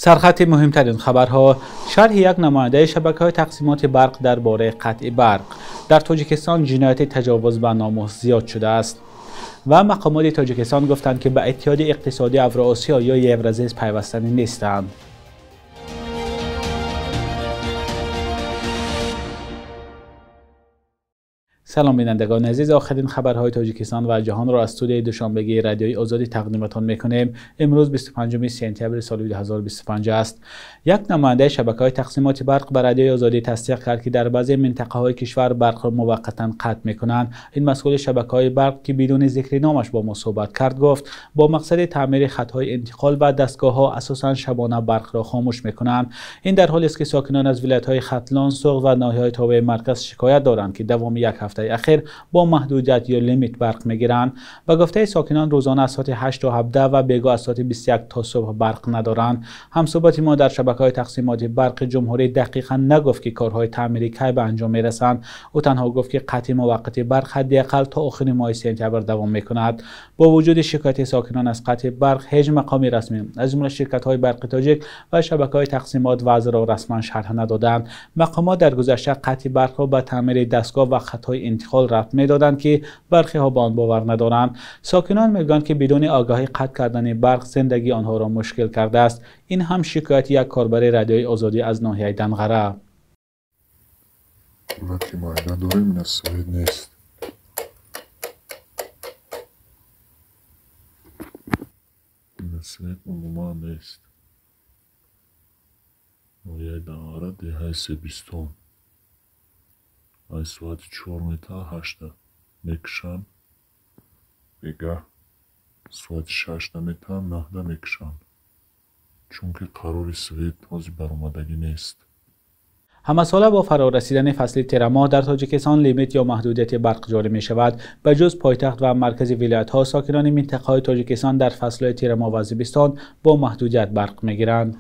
Сархати муҳимтарин хабарҳо: шарҳи як намояндаи шабакаҳои тақсимоти барқ дар бораи қатъи барқ. Дар Тоҷикистон ҷинояти таҷовуз ба номус зиёд шудааст. Ва мақомоти Тоҷикистон гуфтанд, ки ба Иттиҳоди иқтисодии Авроосиё ё Евразис пайвастанӣ нестанд. Салом бинандагони азиз, охирин хабарҳои Тоҷикистон ва ҷаҳонро аз студияи душанбегии Радиои Озодӣ тақдиматон мекунем. Имрӯз 25 сентябри соли 2025 аст. Як намояндаи шабакаҳои тақсимоти барқ ба Радиои Озодӣ тасдиқ кард, ки дар баъзе минтақаҳои кишвар барқро муваққатан қатъ мекунанд. Ин масъули шабакаҳои барқ, ки бидуни зикри номаш бо мо суҳбат кард, гуфт бо мақсади таъмири хатҳои интиқол ва дастгоҳҳо асосан шабона барқро хомӯш мекунанд. Ин дар ҳолест, ки сокинон аз вилоятҳои Хатлон, Суғд ва ноҳияҳои тобеи марказ шикоят доранд, ки давоми як ҳафтаи ахир бо маҳдудият ё лимит барқ мегиранд. Ба гуфтаи сокинон, рӯзона аз соати 8 то 17 ва бегоҳ аз соати 21 то субҳ барқ надоранд. Ҳамсӯҳбати мо дар шабакаҳои тақсимоти барқи ҷумҳурӣ дақиқан нагуфт, ки корҳои таъмирӣ кай ба анҷом мерасанд. Ӯ танҳо гуфт, ки қатъи муваққати барқ ҳадди ақал то охири моҳи сентябр давом мекунад. Бо вуҷуди шикояти сокинон аз қатъи барқ, ҳеҷ мақоми расмӣ аз ҷумла ширкатҳои барқи тоҷик ва шабакаҳои тақсимот вазъро расман шарҳ надоданд. Мақомот дар гузашта қатъи барқро ба таъмири дастгоҳ ва хатҳои интиқол рабт медоданд, ки бархиҳо ба он бовар надоранд. Сокинон мегӯянд, ки бидуни огаҳӣ қатъ кардани барқ зиндагии онҳоро мушкил кардааст. Ин ҳам шикояти як корбари Радиои Озодӣ аз ноҳияи Данғара. Ки майда дорем, ина свет нест. Ина свет умуман нест. Ноҳияи Данғара, деҳаи Себистон. Аз соати 4 метавон 8 мекушанд, бегаҳ соати 6 метавон 9 мекушанд, чунки қарори свет ҳозир баромадагӣ нест. Ҳамасола бо фарорасидани фасли тирамоҳ дар Тоҷикистон лимит ё маҳдудияти барқ ҷорӣ мешавад. Ба ҷуз пойтахт ва маркази вилоятҳо, сокинони минтақаҳои Тоҷикистон дар фаслҳои тирамоҳ ва зимистон бо маҳдудият барқ мегиранд.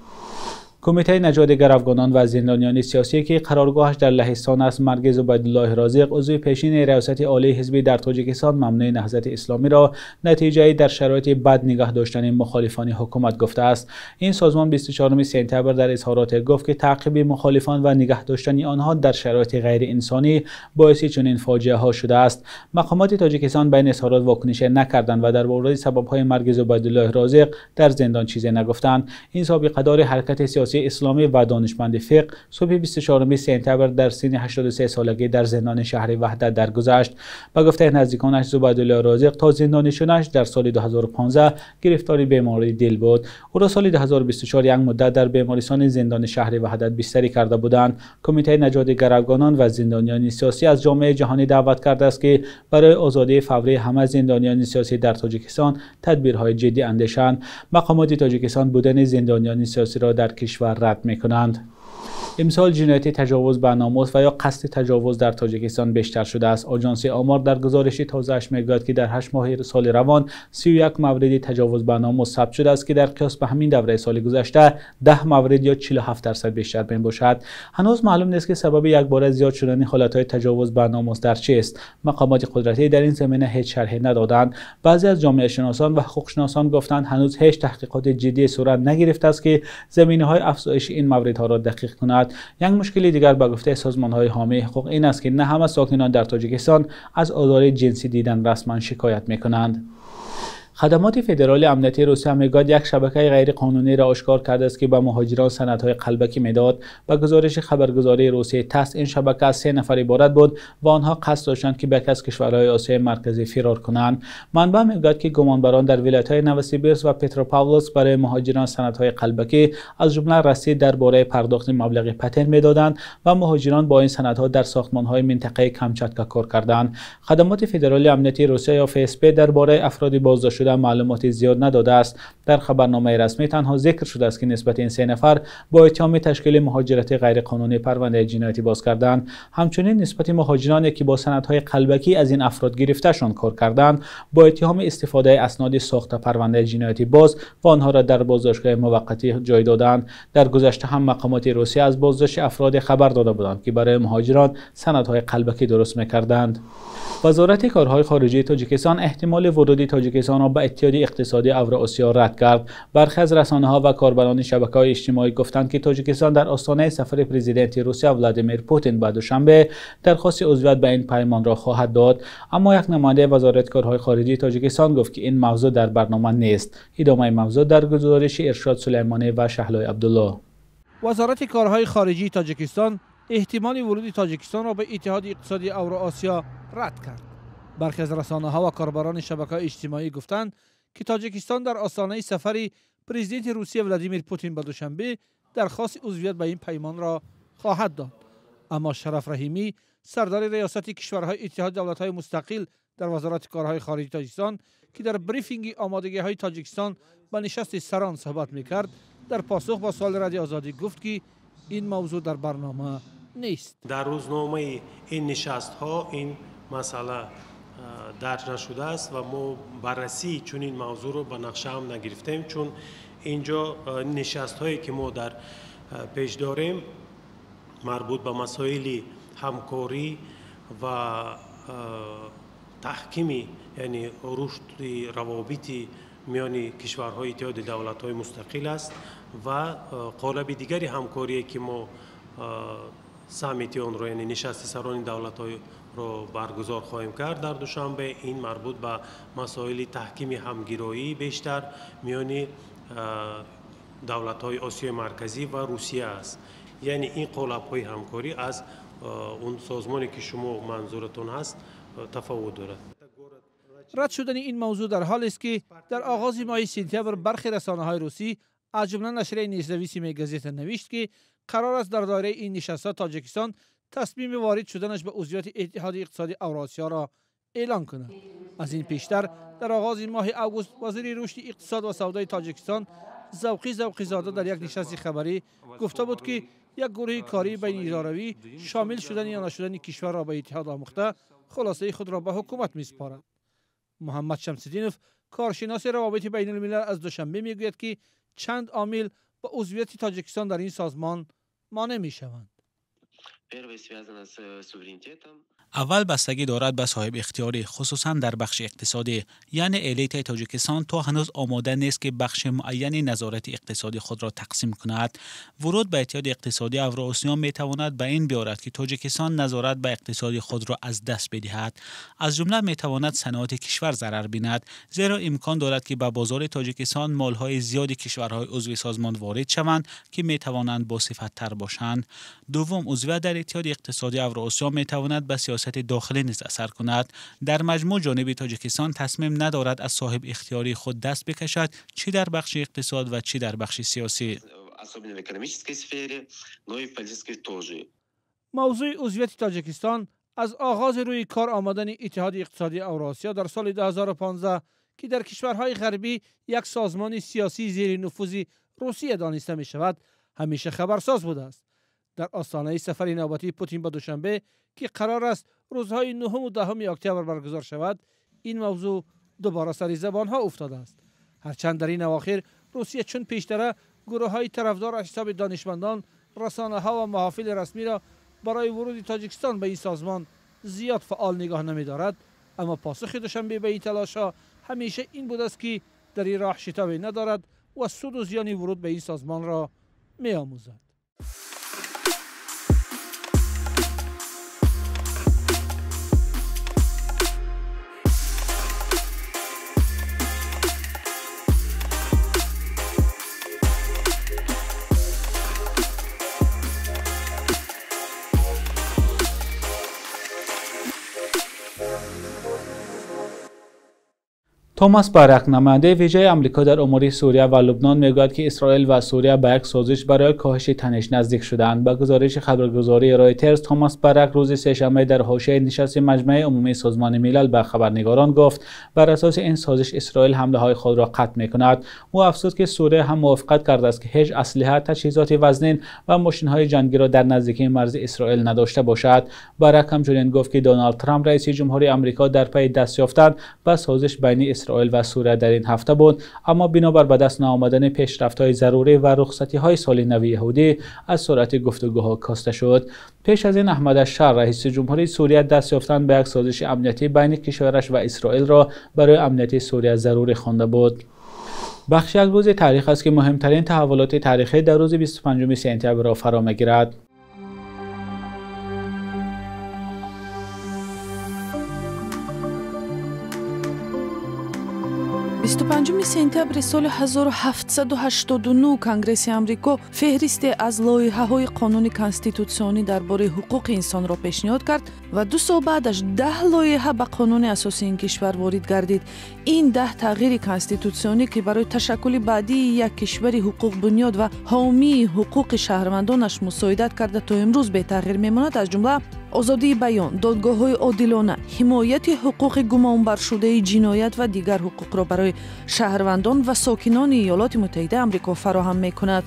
Кумитаи наҷоти гаравгонон ва зиндониёни сиёсӣ, ки қароргоҳаш дар Лаҳистон аст, марги Зубайдуллоҳи Розиқ, узви пешини Риёсати Олии ҳизбӣ дар Тоҷикистон мамнӯи Наҳзати Исломиро натиҷаи дар шароити бад нигаҳ доштани мухолифони ҳукумат гуфтааст. Ин созмон 24 сентябр дар изҳороте гуфт, ки таъқиби мухолифон ва нигаҳ доштани онҳо дар шароити ғайриинсонӣ боиси чунин фоҷиаҳо шудааст. Мақомоти Тоҷикистон ба ин изҳорот вокуниш накарданд ва дар бораи сабабҳои марги Зубайдуллоҳи Розиқ дар зиндон чизе нагуфтанд. Ин собиқадори ҳаракати сиёсии исломӣ ва донишманди фиқҳ субҳи 24 сентябр дар синни 83 солагӣ дар зиндони шаҳри Ваҳдат даргузашт. Ба гуфтаи наздиконаш, Зубайдуллоҳ Розиқ то зиндонӣ шуданаш дар соли 2015 гирифтори бемории дил буд. Ӯро соли 2024 як муддат дар бемористони зиндони шаҳри Ваҳдат бистарӣ карда буданд. Кумитаи наҷоти гаравгонон ва зиндониёни сиёсӣ аз ҷомеаи ҷаҳонӣ даъват кардааст, ки барои озодии фаврии ҳама зиндониёни сиёсӣ дар Тоҷикистон тадбирҳои ҷиддӣ андешанд. Мақомоти Тоҷикистон будани зиндониёни сиёсиро дар кишвар рад мекунанд. Имсол ҷинояти таҷовуз ба номус ва ё қасди таҷовуз дар Тоҷикистон бештар шудааст. Оҷонси Омор дар гузориши тозааш мегӯяд, ки дар 8 моҳи соли равон 31 мавриди таҷовуз ба номус сабт шудааст, ки дар қиёс ба ҳамин давраи соли гузашта 10 маврид ё 47% бештар мебошад. Ҳанӯз маълум нест, ки сабаби якбора зиёд шудани ҳолатҳои таҷовуз ба номус дар чист. Мақомоти қудратӣ дар ин замина ҳеҷ шарҳе надоданд. Баъзе аз ҷомеашиносон ва ҳуқуқшиносон гуфтанд, ҳанӯз ҳеҷ таҳқиқоти ҷиддӣ сурат нагирифтааст, ки заминаҳои афзоиши ин мавридҳоро дақиқ кунад. Як мушкили дигар ба гуфтаи созмонҳои ҳомии ҳуқуқ ин аст, ки на ҳама сокинон дар Тоҷикистон аз озори ҷинсӣ дидан расман шикоят мекунанд. Хадамоти Федералии Амнияти Русия мегӯяд, як шабакаи ғайриқонуниро ошкор кардааст, ки ба муҳоҷирон санадҳои қалбакӣ медод. Ба гузориши хабаргузории Русия ТАСС, ин шабака аз 3 нафар иборат буд ва онҳо қасд доштанд, ки ба яке аз кишварҳои Осиёи Марказӣ фирор кунанд. Манбаъ мегӯяд, ки гумонбарон дар вилоятҳои Новосибирск ва Петропавловск барои муҳоҷирон санадҳои қалбакӣ, аз ҷумла расид дар бораи пардохти маблағи патент медоданд ва муҳоҷирон бо ин санадҳо дар сохтмонҳои минтақаи Камчатка кор карданд. Хадамоти Федералии Амнияти Русия ё ФСБ дар бораи афроди боздоштшуда маълумоти зиёд надодааст. Дар хабарномаи расмӣ танҳо зикр шудааст, ки нисбати ин 3 нафар бо иттиҳоми ташкили муҳоҷирати ғайриқонунӣ парвандаи ҷиноятӣ боз карданд. Ҳамчунин нисбати муҳоҷироне, ки бо санадҳои қалбакӣ аз ин афрод гирифташон кор карданд, бо иттиҳоми истифодаи асноди сохта парвандаи ҷиноятӣ боз ва онҳоро дар боздоштгоҳи муваққатӣ ҷой доданд. Дар гузашта ҳам мақомоти Русия аз боздошти афроде хабар дода буданд, ки барои муҳоҷирон санадҳои қалбакӣ дуруст мекарданд. Вазорати корҳои хориҷии Тоҷикистон эҳтимоли вуруди Тоҷикистонро ба Иттиҳоди Иқтисодии Авроосиё рад кард. Бархе аз расонаҳо ва корбарони шабакаҳои иҷтимоӣ гуфтанд, ки Тоҷикистон дар остонаи сафари президенти Русия Владимир Путин ба Душанбе дархости узвият ба ин паймонро хоҳад дод. Аммо як намояндаи Вазорати корҳои хориҷии Тоҷикистон гуфт, ки ин мавзӯъ дар барнома нест. Идомаи мавзӯъ дар гузориши Иршод Сулаймонӣ ва Шаҳлои Абдулло. Вазорати корҳои хориҷии Тоҷикистон эҳтимоли вуруди Тоҷикистонро ба Иттиҳоди Иқтисодии Авроосиё рад кард. Бархе аз расонаҳо ва корбарони шабакаҳои иҷтимоӣ гуфтанд, ки Тоҷикистон дар остонаи сафари президенти Русия Владимир Путин ба Душанбе дархости узвият ба ин паймонро хоҳад дод. Аммо Шараф Раҳимӣ, сардори риёсати кишварҳои Иттиҳоди давлатҳои мустақил дар Вазорати корҳои хориҷии Тоҷикистон, ки дар брифинги омодагиҳои Тоҷикистон ба нишасти сарон суҳбат мекард, дар посух ба суоли Радиои Озодӣ гуфт, ки ин мавзӯъ дар барнома нест. Дар рӯзномаи ин нишастҳо ин масъала дарҷ нашудааст ва мо баррасии чунин мавзӯъро ба нақша ҳам нагирифтем, чун инҷо нишастҳое ки мо дар пеш дорем марбут ба масоили ҳамкорӣ ва таҳкими, яъне рушди равобити миёни кишварҳои Иттиҳоди давлатҳои мустақил аст ва қолаби дигари ҳамкорие ки мо саммити онро, яъне нишасти сарони давлатҳоро баргузор хоҳем кард дар Душанбе, ин марбут ба масоили таҳкими ҳамгироии бештар миёни давлатҳои Осиёи Марказӣ ва Русия аст. Яъне ин қолабҳои ҳамкорӣ аз он созмоне ки шумо манзуратон ҳаст тафовут дорад. Рад шудани ин мавзӯъ дар ҳолест, ки дар оғози моҳи сентябр бархе расонаҳои русӣ аз ҷумла нашрияи Независимая газета навишт, ки қарор аст дар доираи ин нишастҳо Тоҷикистон тасмими ворид шуданаш ба узвияти Иттиҳоди Иқтисодии Авроосиёро эълон кунад. Аз ин пештар дар оғози моҳи август вазири рушди иқтисод ва савдои Тоҷикистон Завқи Завқизода дар як нишасти хабарӣ гуфта буд, ки як гурӯҳи кории байниидоравӣ шомил шудани ё нашудани кишварро ба иттиҳод омӯхта хулосаи худро ба ҳукумат месупорад. Муҳаммад Шамсиддинов, коршиноси равобити байналмилал аз Душанбе, мегӯяд, ки чанд омил ба узвияти Тоҷикистон дар ин созмон монеъ мешаванд. Аввал бастагӣ дорад ба соҳибихтиёрӣ, хусусан дар бахши иқтисодӣ. Яъне элитаи Тоҷикистон то ҳанӯз омода нест, ки бахши муайяни назорати иқтисодии худро тақсим кунад. Вуруд ба Иттиҳоди Иқтисодии Авроосиё метавонад ба ин биёрад, ки Тоҷикистон назорат ба иқтисоди худро аз даст бидиҳад. Аз ҷумла метавонад саноати кишвар зарар бинад, зеро имкон дорад, ки ба бозори Тоҷикистон молҳои зиёди кишварҳои узви созмон ворид шаванд, ки метавонанд босифаттар бошанд. Дуввум, узвият дар Иттиҳоди Иқтисодии Авроосиё метавонад ба сиёсати дохилӣ низ асар кунад. Дар маҷмӯъ ҷониби Тоҷикистон тасмим надорад аз соҳибихтиёрии худ даст бикашад, чӣ дар бахши иқтисод ва чӣ дар бахши сиёсӣ. Мавзӯи узвияти Тоҷикистон аз оғози рӯи кор омадани Иттиҳоди Иқтисодии Авроосиё дар соли 2015, ки дар кишварҳои ғарбӣ як созмони сиёсии зери нуфузи Русия дониста мешавад, ҳамеша хабарсоз будааст. Дар остонаи сафари навбатии Путин ба Душанбе, ки қарор аст рӯзҳои 9 ва 10 октябр баргузор шавад, ин мавзӯъ дубора сари забонҳо уфтодааст. Ҳарчанд дар ин авохир Русия чун пештара гурӯҳҳои тарафдор аз ҳисоби донишмандон, расонаҳо ва маҳофили расмиро барои вуруди Тоҷикистон ба ин созмон зиёд фаъол нигоҳ намедорад, аммо посухи Душанбе ба ин талошҳо ҳамеша ин будааст, ки дар ин роҳ шитобе надорад ва суду зиёни вуруд ба ин созмонро меомӯзад. Томас Барак, намояндаи вижаи Амрико дар умури Сурия ва Лубнон, мегӯяд, ки Исроил ва Сурия ба як созиш барои коҳиши таниш наздик шудаанд. Ба гузориши хабаргузории Ройтерс, Томас Барак рӯзи сешанбе дар ҳошияи нишасти Маҷмаи Умумии Созмони Милал ба хабарнигорон гуфт, бар асоси ин созиш Исроил ҳамлаҳои худро қатъ мекунад. Ӯ афзуд, ки Сурия ҳам мувофиқат кардааст, ки ҳеҷ аслиҳа, таҷҳизоти вазнин ва мошинҳои ҷангиро дар наздикии марзи Исроил надошта бошад. Барак ҳамчунин гуфт, ки Доналд Трамп, раиси ҷумҳури Амрико, дар пайи даст ёфтан ба созиш байни Исроил ва Сурия дар ин ҳафта буд, аммо бинобар ба даст наомадани пешрафтҳои зарурӣ ва рухсатиҳои соли нави яҳудӣ аз суръати гуфтугӯҳо коста шуд. Пеш аз ин Аҳмад аш-Шар, раиси ҷумҳурии Сурия, даст ёфтан ба як созиши амниятӣ байни кишвараш ва Исроилро барои амнияти Сурия зарурӣ хонда буд. Бахши як рӯзи таърих аст ки муҳимтарин таҳаввулоти таърихӣ дар рӯзи 25 сентябрро фаро мегирад. 25 сентябри соли 1789 Конгресси Амрико феҳристе аз лоиҳаҳои қонуни конститутсионӣ дар бораи ҳуқуқи инсонро пешниҳод кард ва 2 сол баъдаш 10 лоиҳа ба қонуни асосии ин кишвар ворид гардид. Ин 10 тағйири конститутсионӣ, ки барои ташаккули баъдии як кишвари ҳуқуқбунёд ва ҳомии ҳуқуқи шаҳрвандонаш мусоидат карда, то имрӯз бетағйир мемонад, аз ҷумла озодии баён, додгоҳҳои одилона, ҳимояти ҳуқуқи гумонбаршудаи ҷиноят ва дигар ҳуқуқро барои шаҳрвандон ва сокинони Иёлоти Муттаҳидаи Амрико фароҳам мекунад.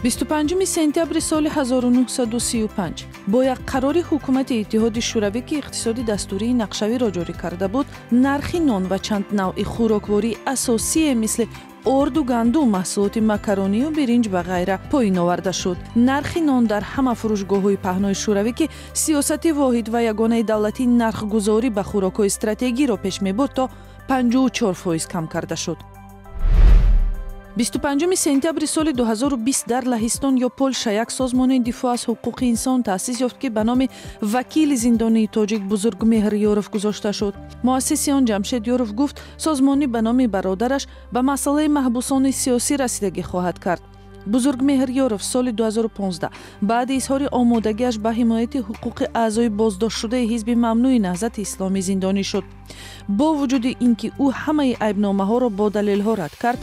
25 сентябри соли 1935 бо як қарори ҳукумати Иттиҳоди Шӯравӣ, ки иқтисоди дастурии нақшавиро ҷорӣ карда буд, нархи нон ва чанд навъи хӯроквории асосие мисли орду, гандум, маҳсулоти макаронию биринҷ ва ғайра поин оварда шуд. Нархи нон дар ҳама фурӯшгоҳҳои паҳнои Шӯравӣ, ки сиёсати воҳид ва ягонаи давлатии нархгузорӣ ба хӯрокҳои стратегиро пеш мебурд, то 54% кам карда шуд. 25 сентябри соли 2020 дар Лаҳистон ё Полша як созмони дифоъ аз ҳуқуқи инсон таъсис ёфт, ки ба номи вакили зиндонии тоҷик Бузургмеҳр Ёров гузошта шуд. Муассиси он Ҷамшед Ёров гуфт, созмонӣ ба номи бародараш ба масъалаи маҳбусони сиёсӣ расидагӣ хоҳад кард. Бузургмеҳр Ёров соли 2015 баъди изҳори омодагиаш ба ҳимояти ҳуқуқи аъзои боздоштшудаи ҳизби мамнӯи Наҳзати Исломӣ зиндонӣ шуд. Бо вуҷуди ин ки ӯ ҳамаи айбномаҳоро бо далелҳо рад кард,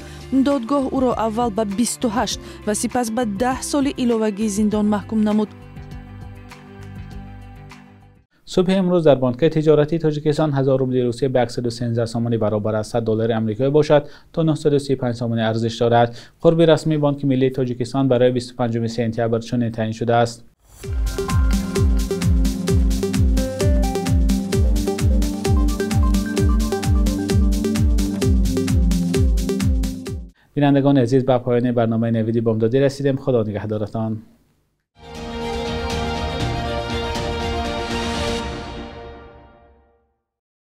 додгоҳ ӯро аввал ба 28 ва сипас ба 10 соли иловагии зиндон маҳкум намуд. Субҳи имрӯз дар бонки тиҷоратии Тоҷикистон 1000 рубли Русия ба 113 сомонӣ баробар аст. 100 доллари амрикоӣ бошад то 935 сомонӣ арзиш дорад. Қурби расмии Бонки миллии Тоҷикистон барои 25 сентябр чунин таъин шудааст. Бинандагони азиз, ба поёни барномаи Навиди Бомдодӣ расидем. Худо нигаҳдоратон.